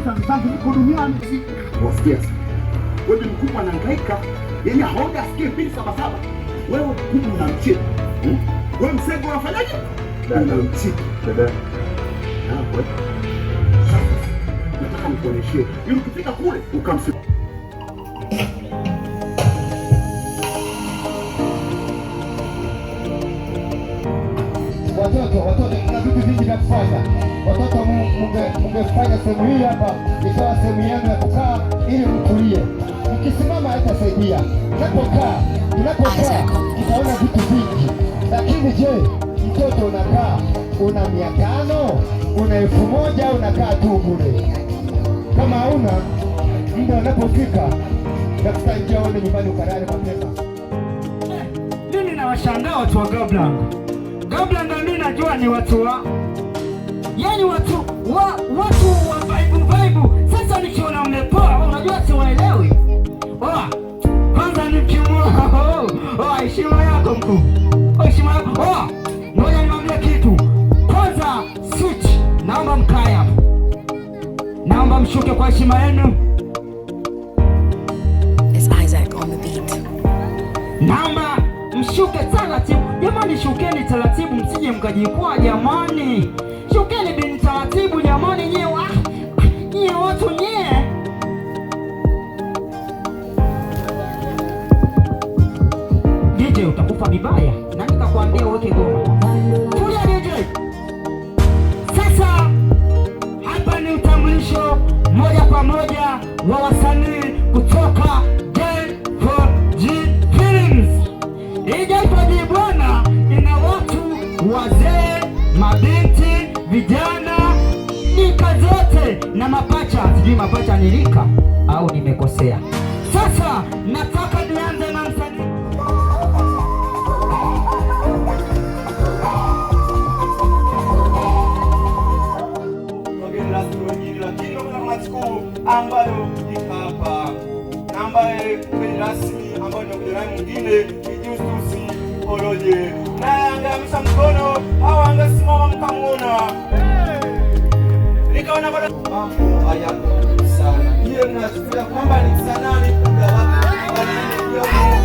Mimi zangu niko duniani. Wasikia sasa. Wewe mkubwa anahangaika, yaani haoga asikie 277. Wewe mkubwa unamcheka. Wewe msego unafanyaje? Unamcheka. Dada. Hapo. Sasa nataka nikuonyeshe. Ili ukifika kule ukamsi. Watoto, kuna vitu vingi vya kufanya. Watoto, mungefanya sehemu hii hapa ikawa sehemu yenu ya kukaa ili mtulie. Mkisimama haitasaidia. Tunapokaa tutaona vitu vingi. Lakini je, mtoto unakaa una 500, una 1000, unakaa tu bure? Kama hauna muda, unapofika tafuta njia uende nyumbani ukalale mapema. Mimi nawashangaa watu wa Gablang. Gablang mimi najua ni watu wa, yaani watu wa vibe vibe. Sasa nikiona mmepoa, unajua siwaelewi. Oh, kwanza nikimwona, oh, heshima yako mkuu. Oh, heshima yako. Oh, ngoja niwaambie kitu. Kwanza switch, naomba mkae hapo. Naomba mshuke kwa heshima yenu. It's Isaac on the beat. Naomba mshuke taratibu jamani, shukeni taratibu, msije mkajikwaa jamani. Shukeni bin taratibu jamani, nyie nyie watu nyie. DJ utakufa vibaya, na nikakwambia uweke goma. Tulia DJ. Sasa hapa ni utambulisho moja kwa moja wa wasanii kutoka J4G Films. Hii J4G bwana, ina watu wazee, mabinti, vijana, rika zote na mapacha. Sijui mapacha ni rika au nimekosea? Sasa nataka nianze na msanii. Wageni rasmi wengine, lakini kuna kamati kuu ambayo iko hapa, na ambaye mgeni rasmi ambayo tunakuja naye mwingine ni Justus Oloje, naye angeamsha mkono au angesimama mkamuona. Nikaona bado mambo hayapo sana. Hiyo mnachukulia kwamba ni sanaa ni muda wake wanaenda.